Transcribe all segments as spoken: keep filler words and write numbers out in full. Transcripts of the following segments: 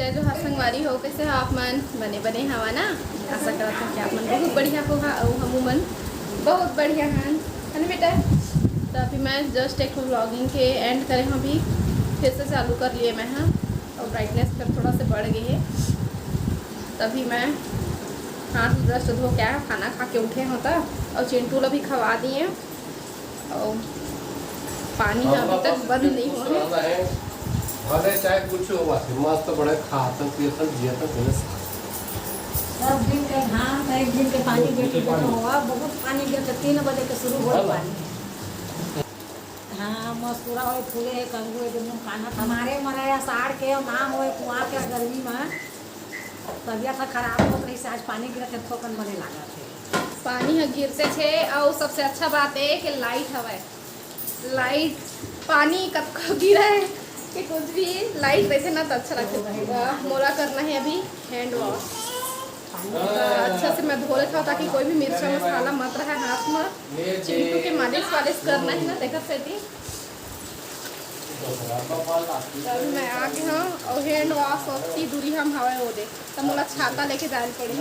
जय जोहार संगवारी हो, कैसे हो आप मन? बने बने हवा ना? आशा करत हूँ कि आप मन बहुत बढ़िया होहा, अउ हमू मन बहुत बढ़िया हन, है ना बेटा? तो अभी मैं जस्ट एक व्लॉगिंग के एंड करे हूँ, अभी फिर से चालू कर लिए मैं, हाँ। और ब्राइटनेस फिर थोड़ा से बढ़ गई है, तभी मैं हाथ जस्ट धो के आया, खाना खा के उठे हों त, और चिंटू ला भी खवा दिए। और पानी ह अभी तक बंद नहीं हुआ है। भले चाहे कुछ हो, बस मस्त बड़े खातन पियतन जियतन, भले सब दिन के घाम, एक दिन के पानी गिर के हुआ, बहुत पानी गिर के तीन बजे के शुरू हुआ पानी। हाँ, मस्तूरा होए, फूले हे, कंगू हे, दुनू काना हमारे मरे या साड़ के ना होए, कुआं के गर्मी में तबियत ह खराब होत रही से आज पानी गिरत हे, थोकन बने लागत हे। पानी ह गिरते छे, अउ सबसे अच्छा बात ए कि लाइट हवय। लाइट, पानी कतको गिरे कि कुछ भी, लाइट रहिथे ना त अच्छा लगथे। वाह, मोला करना हे अभी हैंड वॉश। त अच्छा से मैं धो लेथव, ताकि कोई भी मिर्चा मसाला मत रहे हाथ में। चिंटू के मालिश वालिश करना हे ना, तेकर सेती। त अभी मैं आ गे हंव, अउ हैंड वॉश ओती दूरी हम हवय ओ दे, त मोला छाता लेके जाए ल पड़ही।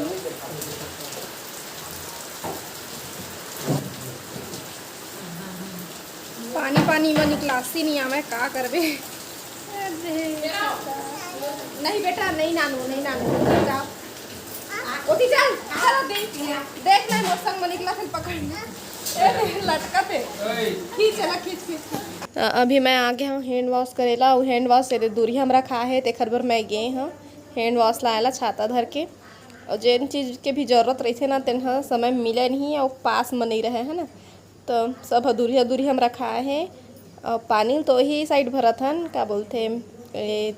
पानी पानी में निकलासी नहीं आवे, का करबे? अरे, नहीं बेटा, नहीं नानू, नहीं नानू, जाओ। ओती चल, चल ओती। देख ले, मोर संग में निकला, फिर पकड़ ले। ए, लटकत हे। खींच, चला, खींच, खींच, खींच। अ, अभी मैं आ गे हंव हैंड वॉश करे ला, अउ हैंड वॉश एदे दूरी हम रखा हे, तेखर बर मैं गे हंव हैंड वॉश लाए ला छाता धर के। अउ जेन चीज के भी जरूरत रहिथे ना, तेन ह समय मिले नहीं, अउ पास में नहीं रहे, है ना, तो सब ह दूरी दूरी हम रखा हे। अउ पानी ल तो ओही साइड भरत हन, का बोलथे, ए,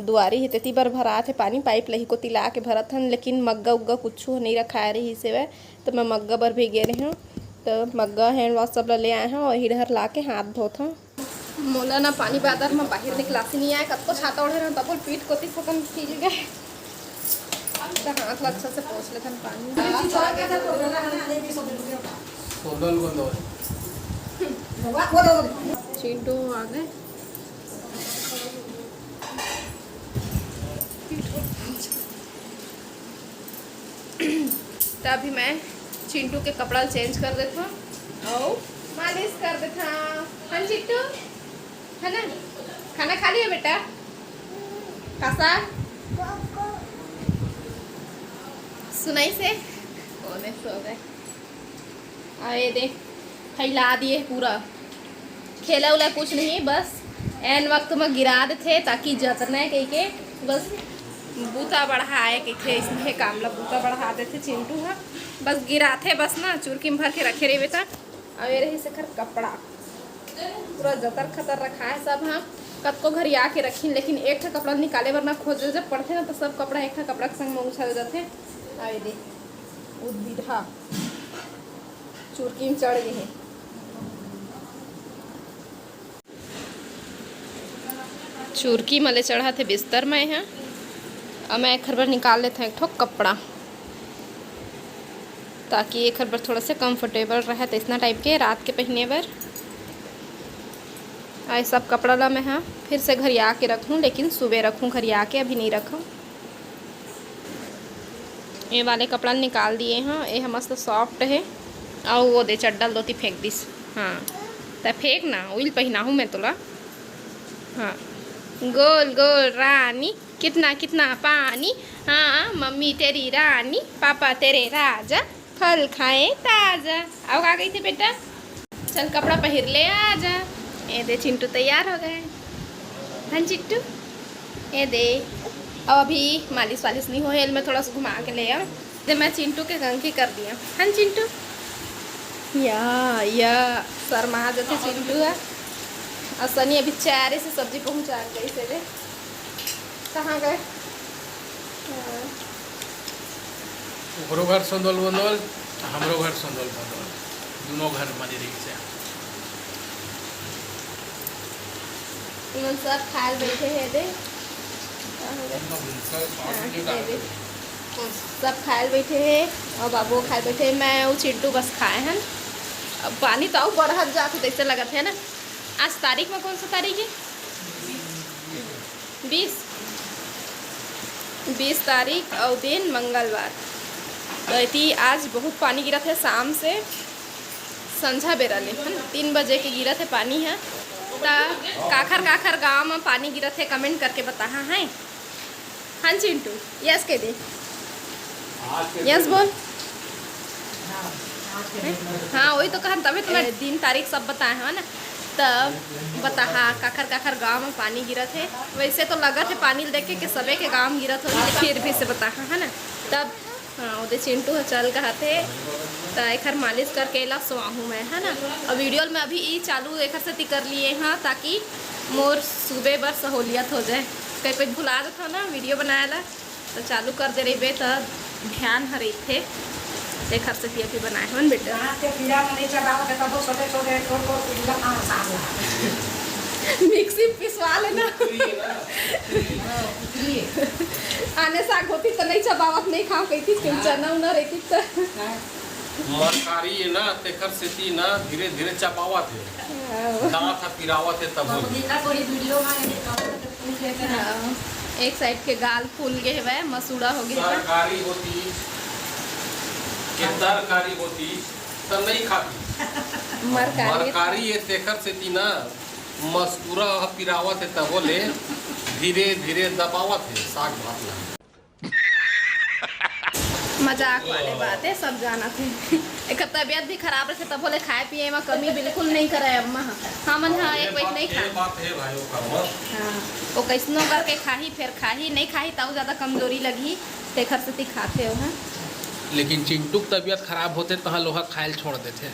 दुआरी हे, तेती बर भरात हे पानी, पाइप ल ही कोती ला के भरत हन, लेकिन मग्गा उग्गा कुछू नहीं रखाए रहिस हेवय, त मैं मग्गा बर भी गे रहेंव। त मग्गा हैंड वॉश सब ल ले आए हंव, वही डहर ला के हाथ धोत हंव। मोला ना पानी बादर म बाहिर निकलासी नहीं आए, कतको छाता ओढ़े रहेंव, तभो पीठ कोती थोकन खींच गे। त हाथ ला अच्छा से पोंछ लेथन पानी। सोंदल गोंदल। चिंटू आ गे। त अभी मैं चिंटू के कपड़ा चेंज कर देथंव अउ मालिश कर देथंव। हाँ चिंटू, है ना? खाना खा लिया बेटा? कासा? सुनाइस हे? कोने सो गए? अउ ये दे, फैला दिए पूरा। खेला उला कुछ नहीं, बस एन वक्त में गिरा देथे, ताकि जतना हे कहिके बस बूता बढ़ाए कहिथे, इसने काम ला बूता बढ़ा देथे चिंटू ह। बस गिराथे बस ना, चुरकी में भर के रखे रहिबे त। अउ ये रहिस एखर कपड़ा, पूरा जतर खतर रखाए सब ह। कतको घरी आके रखिन, लेकिन एक ठा कपड़ा निकाले बर ना खोजे जब पड़थे ना, त सब कपड़ा एक ठा कपड़ा के संग में उछल जाथे। अउ ये दे, उदबिरहा चुरकी में चढ़ गे हे। चुरकी म ले चढ़त हे बिस्तर म एहा। अउ मैं एखर बर निकाल लेथंव एक ठो कपड़ा, ताकि एखर बर थोड़ा सा कंफर्टेबल रहे, तइसना टाइप के रात के पहिने बर। अउ ये सब कपड़ा ला मैं ह फिर से घरिया के रखहूँ, लेकिन सुबह रखहूँ घरिया के, अभी नहीं रखहूँ। ये वाले कपड़ा निकाल दिए हंव, ये ह मस्त सॉफ्ट हे। अउ वो दे चड्डा ल दोती फेंक दिस। हाँ, त फेंक ना, उइल पहिनाहूँ मैं तोला। हाँ, गोल गोल रानी, कितना कितना पानी, हाँ मम्मी तेरी रानी, पापा तेरे राजा, फल खाए ताजा। अउ का कहिथे बेटा? चल कपड़ा पहिर ले, आ जा। ए दे चिंटू तैयार हो गए। हाँ चिंटू, ए दे। अब अभी मालिश वालिश नहीं होए, मैं थोड़ा सा घुमा के ले आऊँ। दे मैं चिंटू के कंघी कर दिया। हाँ चिंटू, या या शर्मा जथे चिंटू ह। अउ सनी अभी चारे से सब्जी पहुँचा गई से दे। कहाँ गए? हाँ। ओकरो घर सोंदल बोंदल, हमरो घर सोंदल बोंदल, दुनों घर मजे रही से। इमन सब खाए ल बैठे हे दे। कहाँ गए? हाँ, दे दे। सब खाए ल बैठे हे अउ बाबू खाए ल बैठे हे। मैं अउ चिंटू बस खाए हन। अब पानी तो अउ बढ़त जात हे, जैसे लगत हे ना। आज तारीख में कौन सा तारीख है? बीस। बीस तारीख अउ दिन मंगलवार। तो एती आज बहुत पानी गिरत हे शाम से, संझा बेरा ले, है ना, तीन बजे के गिरत हे पानी ह। त काखर काखर गांव म पानी गिरत हे, comment करके बताहा, हैं? हाँ चिंटू, yes कह दे। आज के यस दिन बोल। हाँ, वही तो कहन, तभी तुम्हें दिन तारीख सब बताए हो ना। तब बताहा काखर काखर गांव में पानी गिरत हे। वैसे तो लगत हे पानी ल देख के कि सबे के गांव में गिरत होही, लेकिन फिर भी से बताहा, है ना। तब हाँ, ओदे चिंटू ह चल कहत हे, त एखर मालिश करके एला सोआहूँ मैं, है ना। अब वीडियो में अभी ई चालू एखर सेती कर लिए हाँ, ताकि मोर सुबे बर सहूलियत हो जाए। कई कोई भुला जात हो ना वीडियो बनाए ला, त चालू कर दे रहिबे त ध्यान ह रहिथे, तेखर सेती अभी बनाए हवन बेटा। हाथ के पीरा में नहीं चबाओ, तो तबो छोटे छोटे छोट छोट पीरा खाना साग ला। मिक्सी पिसवा लेना। हाँ, उतरी है। आने साग होती त नहीं चबावत, नहीं खाओ कहती, क्यों हाँ। चना उना रहती त। हाँ। मरकारी है ना, तेखर सेती ना धीरे धीरे चबावत है। हाँ। दांत ह पिरावत है तब। अब देखा थोड़ी वीडियो में, ये देखा तो फूल लेके ना। हाँ। एक साइड के गाल फूल गए हवय, मसूड़ा हो गए हवय। तरकारी होती, के तरकारी होती, त नहीं खाती। मरकारी। मरकारी ये तेखर सेती ना, मसूड़ा ह पिरावत है तबो ले, धीरे धीरे दबावत है साग भात ला। मजाक वाले बात है, सब जानत हे। एकर तबीयत भी खराब रहिथे, तभो ले खाए पिए म कमी बिल्कुल नहीं करे अम्मा ह। हमन ह एक बइठ नहीं खा। ये बात है भाई, ओकर मत। हाँ, वो कैसनो करके खाही, फिर खाही, नहीं खाही, तऊ ज्यादा कमजोरी लगही, तेखर सेती खाथे ओह। लेकिन चिंटू के तबीयत खराब होथे, तहाँ लोहा खायल छोड़ देथे।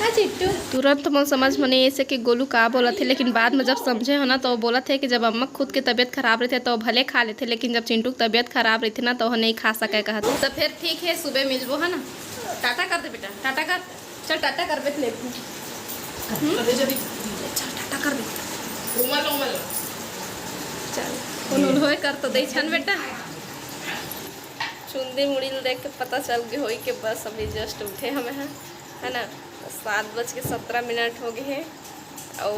हाँ, चिट्टू। तुरंत मोर समझ में नहीं ऐसे कि गोलू का बोलत हे, लेकिन बाद में जब समझे हो ना, तो वो बोलत हे कि जब अम्मा खुद के तबीयत खराब रहथे, तो भले खा लेथे, लेकिन जब चिंटू के तबीयत खराब रहथे ना, तो वो नहीं खा सके कहत। तो फिर ठीक है, सुबह मिलबो, है ना। टाटा कर दे बेटा, टाटा कर। चल, टाटा कर बे, ले। हम्म? चल, टाटा कर बे। रुमाल, रुमाल। चल, उन होए कर तो दे छन बेटा। चुंदी मुड़ी ल देख के पता चल गए होई के बस अभी just उठे हमें हैं, है ना। सात बज के सत्रह मिनट हो गए हैं, और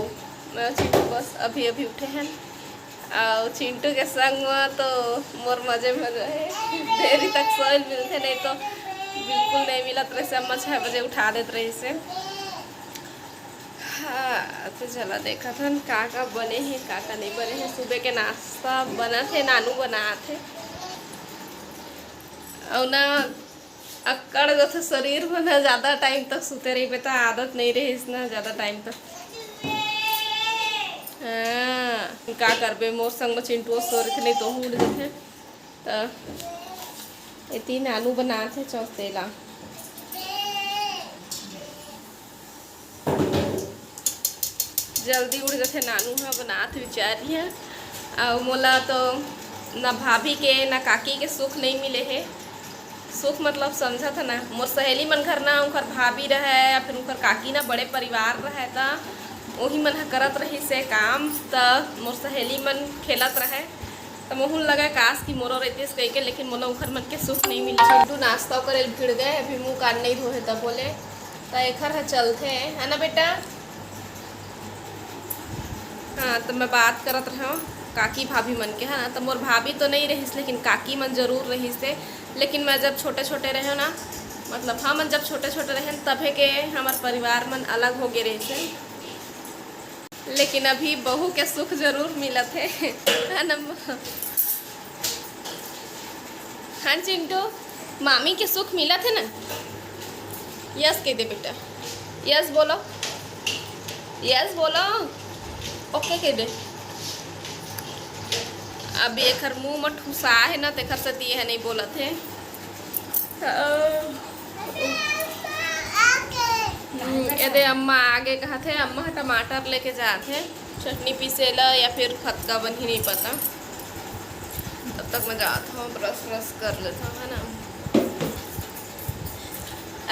मैं चिंटू बस अभी अभी उठे हैं, और चिंटू के संग में तो मोर मजे में रहे। देरी तक सोए ल मिलते नहीं तो बिल्कुल नहीं मिलत रहे से, अम्मा छः बजे उठा देत रही से। हाँ, तो चला देखत हन का का बने हे, का का नहीं बने हे। सुबह के नाश्ता बनत हे, नानू बनात हे। अउ ना अक्कड़ जथे शरीर में ना, ज्यादा टाइम तक सुते रहिबे त आदत नहीं रहिस ना ज्यादा टाइम तक। हाँ, का करबे, मोर संग में चिंटुओ सो रहिथे, नहीं तो उड़ जथे। त एती नानू बनात हे चौसेला। जल्दी उठ जथे नानू ह, बनात बिचारी ह। अउ मोला तो ना भाभी के ना काकी के सुख नहीं मिले हे। सुख मतलब समझत ह ना, मोर सहेली मन घर ना उनकर भाभी रहे या फिर उनकर काकी ना बड़े परिवार रहे, त ओही मन ह करत रहिस हे काम, त मोर सहेली मन खेलत रहे। त मोहू लगा काश कि मोरो रहतीस कहिके, लेकिन मोला उखर मन के सुख नहीं मिली। चिंटू नाश्ता करे ल भिड़ गए, अभी मुंह कान नहीं धोए हे तब बोले, त एखर ह चलथे, है ना बेटा? हाँ, त मैं बात करत रहे काकी भाभी मन के, है ना, त मोर भाभी तो नहीं रहिस, लेकिन काकी मन जरूर रहिस हे। लेकिन मैं जब छोटे छोटे रहे ना, मतलब हमन जब छोटे छोटे रहे तभे के हमार परिवार मन अलग हो गए रहिस हे। लेकिन अभी बहू के सुख जरूर मिलत हे, है ना? हाँ चिंटू, मामी के सुख मिलत हे ना? यस कह दे बेटा, यस बोलो, यस बोलो, ओके कह दे। अभी एखर मुंह म ठुसा हे ना, तेखर सेती यह नहीं बोलत हे। हम्म, एदे अम्मा आगे कहत हे, अम्मा ह टमाटर लेके जात हे, चटनी पीसे ला या फिर फतका बनही नहीं पता। तब तक मैं जात हूँ, ब्रश व्रश कर लेता हूँ, है ना।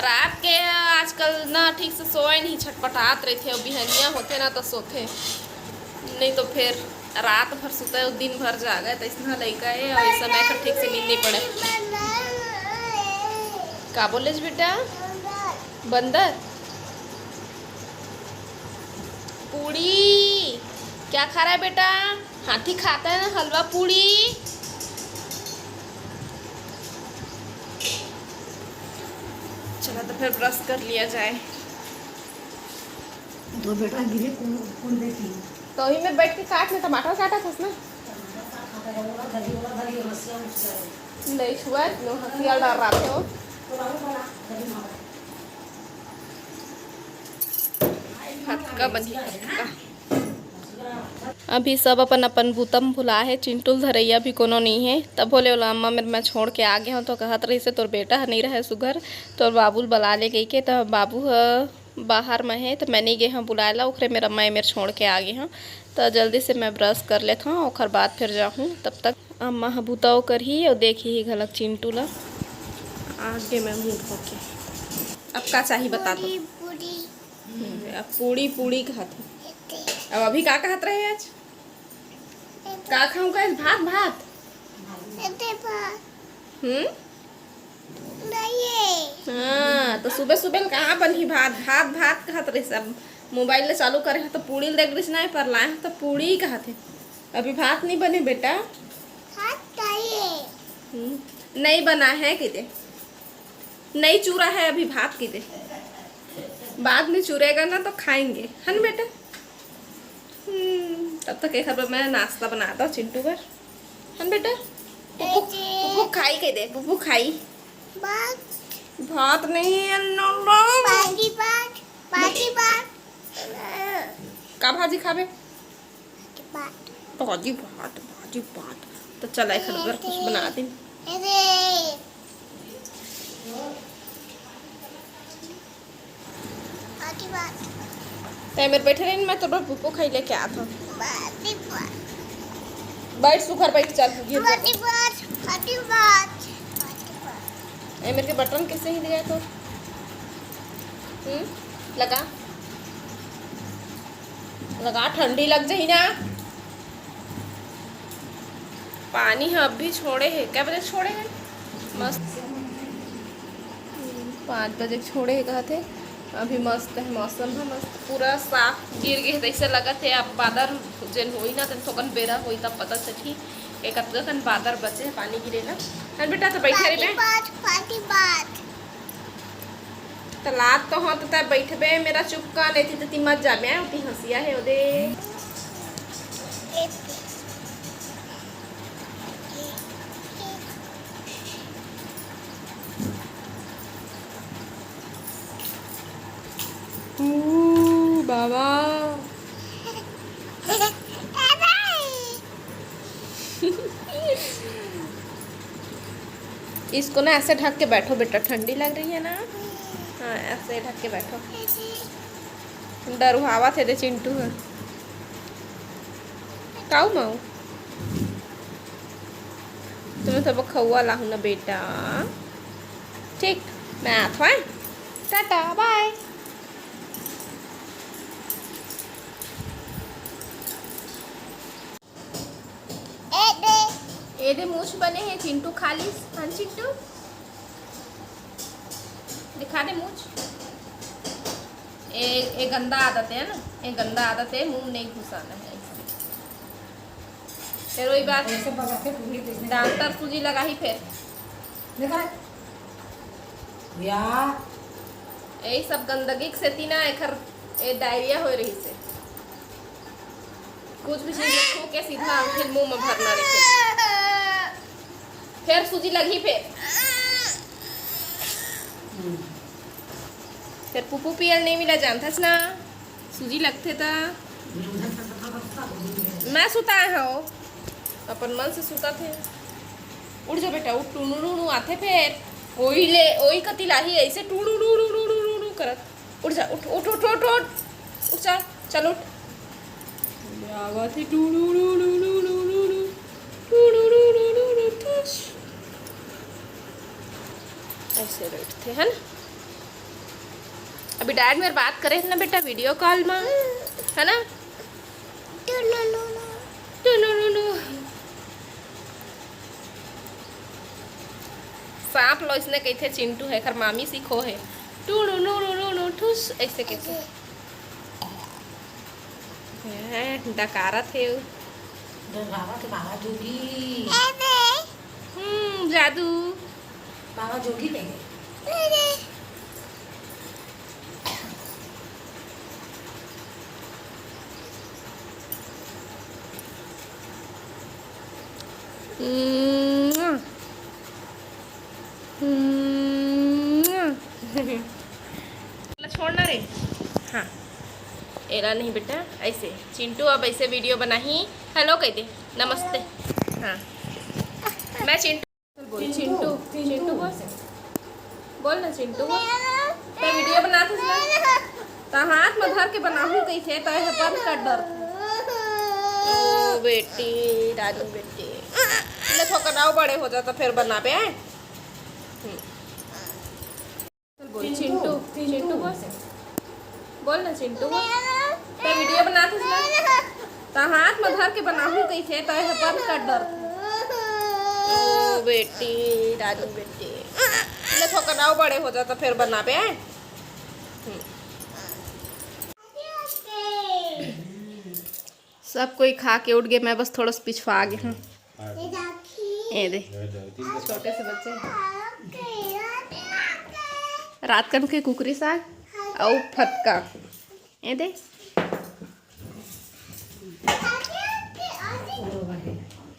रात के आजकल ना ठीक से सोए नहीं, छटपटात रहिथे, अउ बिहनिया होथे ना तो सोथे, नहीं तो फिर रात भर सुतय अउ दिन भर जागय, त अइसना लइका हे, अउ ए समय तो ठीक से नींद नहीं पड़े। का बोलेस बेटा? बंदर? पूड़ी? क्या खा रहा है बेटा? हाथी खाता है ना हलवा पूड़ी? तो फिर ब्रश कर लिया जाए। दो बेटा गिरे, कौन, कौन बेटी है? तो वही में बैठ के काट में टमाटर काटा था ना। नहीं छुआ, नो हंसिया डाल रहा था। फटका बनी फटका। अभी सब अपन अपन बूता म भुला हे, चिंटू ल धरइया भी कोनो नइ हे। तभो ले ओला अम्मा मेर मैं छोड़ के आ गे हंव, तो कहत रहिसे, "तोर बेटा ह नइ रहय सुघर, तोर बाबू ल बला ले," कहिके। त बाबू ह बाहर म हे, त मैं नइ गे हंव बुलाए ला, ओखरे मेर अम्मा ए मेर छोड़ के आ गे हंव। त जल्दी से मैं ब्रश कर लेथंव, ओखर बाद फिर जाहूं। तब तक अम्मा ह बूता ओ करही अउ देखही घलक चिंटू ला। आगे मैं मुंह धो के। अब का चाही बता तो। पूरी, पूरी। हम्म, अब पूड़ी, पूड़ी कहत हे। अब अभी का कहत रहे आज? का खाऊं का आज? भात, भात। एते भात। हम्म? नहीं है। हाँ, तो सुबह सुबह कहाँ बनही भात? भात, भात कहत रहिस। अब मोबाइल ले चालू करे हे तो पूड़ी ल देख रहिस, नहीं पर लाए हे तो पूड़ी कहत हे। अभी भात नहीं बने बेटा। भात चाहिए। हम्म, नहीं बना है कि दे। नहीं चूरा है अभी भात की दे, बाद में चूरेगा ना तो खाएंगे, है ना बेटा? हम्म, तब तक एक बार मैं नाश्ता बना दो चिंटू बर, है ना बेटा? पुप्पू, पुप्पू खाई के दे, पुप्पू खाई। भात। भात नहीं है, नो, नो। भाजी भात, भाजी भात। का भाजी खाबे? भाजी भात, भाजी भात। तो चल, एक बार कुछ बना दे। अरे। भाजी भात। तै मेर बैठे रही, मैं तो पुप्पो खाई लेके आत हूँ। भाजी भात। बैठ सुघर, बैठ, चल, गिर जाबे। भाजी भात, भाजी भात, भाजी भात। ए, मेरे के बटन कैसे ही दिया तो? हम्म, लगा। लगा, ठंडी लग जाही ना। पानी ह अभी छोड़े हे, क्या बजे छोड़े हे? मस्त पाँच बजे छोड़े हे कहत हे। अभी मस्त हे मौसम ह, मस्त पूरा साफ गिर गे हे, तैसे लगत हे। अब बादर जेन होई ना, तेन थोकन बेरा होई, तब पता चलही के कतका कन बादर बचे हे पानी गिरे ला। हन बेटा, तो बैठे रहिबे। पार्टी बात, पार्टी बात। त लात तो हो, त तै बैठबे, मेरा चुपका, नहीं थी तो ती मत जाबे, हैं, उती हंसिया हे ओदे। ऊ, बाबा। इसको ना ऐसे ढक के बैठो बेटा, ठंडी लग रही है ना। हाँ, ऐसे ढक के बैठो। डरुहावत हे दे चिंटू ह। काऊ माऊ? तुम्हें तो बखौआ लाहू ना बेटा। ठीक, मैं आत हूँ, हैं? टाटा, बाय। ए दे। ए दे, मूछ बने हे चिंटू, खा लिस। हाँ चिंटू, दिखा दे मूछ। ए, ए गंदा आदत है ना, ए गंदा आदत है, मुंह नहीं घुसाना है ऐसा। फिर वही बात, ऐसे बजाते पूरी देखने डॉक्टर सूजी लगाही फिर। देखा? या। यही सब गंदगी के सेती ना एखर ए डायरिया होए रहिसे। कुछ भी चीज छू के सीधा फिर मुंह में भरना रहिथे। फिर सूजी लगही फिर। फिर पुप्पू पियल नहीं मिला जानथस ना, सूजी लगथे त। मैं सुताए हव, अपन मन से सुतत हे। उठ जा बेटा, उठ, टुनु टुनु आथे फेर। ओही ले, ओही कति लाही, ऐसे टुनु टुनु टुनु टुनु करत। उठ जा, उठ, उठ, उठ, उठ, उठ। उठ जा, चल उठ। आवत हे टुनु टुनु टुनु टुनु टुनु, टुनु टुनु टुनु, ठुस। ऐसे बैठथे, है ना? अभी डैड मेर बात करे हे ना बेटा, वीडियो कॉल में, है ना? टुनु टुनु। सांप लो इसने कहिथे चिंटू हे, एखर मामी सीखो हे। टुनु टुनु टुनु ठुस, ऐसे कहिथे। हैं, डकारत हे। डरावत हे बाबा जोगी। हम्म, जादू। बाबा जोगी ले गए। छोड़ना रे। हाँ, एला नहीं बेटा, ऐसे चिंटू अब ऐसे वीडियो बनाही। हेलो कह दे, नमस्ते। हाँ, मैं चिंटू। बोल चिंटू, चिंटू बोल। बोल ना चिंटू बोल। तो वीडियो बनात हस ना, तो हाथ में धर के बनाहूं कइसे, तो यह बंद कर डर। ओ बेटी, राजू बेटी, ले थोकन अउ बड़े हो जा तो फिर बनाबे। हम्म। बोल चिंटू, चिंटू बोल। बोल ना चिंटू बोल। तो वीडियो बनात हस ना, तो हाथ में धर के बनाहूं कइसे, तो यह बंद कर डर। ओ बेटी, राजू बेटी, ले थोकन अउ बड़े हो जा तो फिर बनाबे। हम्म। सब कोई खा के उठ गए, मैं बस थोड़ा सा पिछवा गए हूँ। ये दे, छोटे से बच्चे। रात कन के कुकरी साग अउ फतका। ये दे।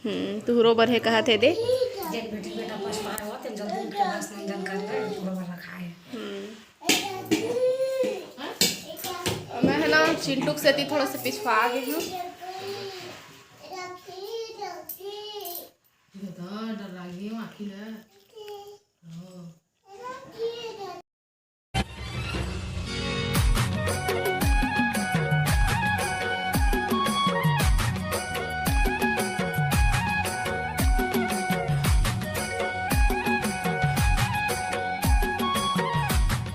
हम्म, तुहरो बर हे कहा थे दे। देख बेटी, बेटा पछताए हो, तेन जल्दी उठ के बर्तन मंजन कर ले, तुहरो बर रखा है। हम्म। मैं है ना चिंटू के सेती थोड़ा सा पिछवा गई हूँ। डर लगी हूँ आखिर।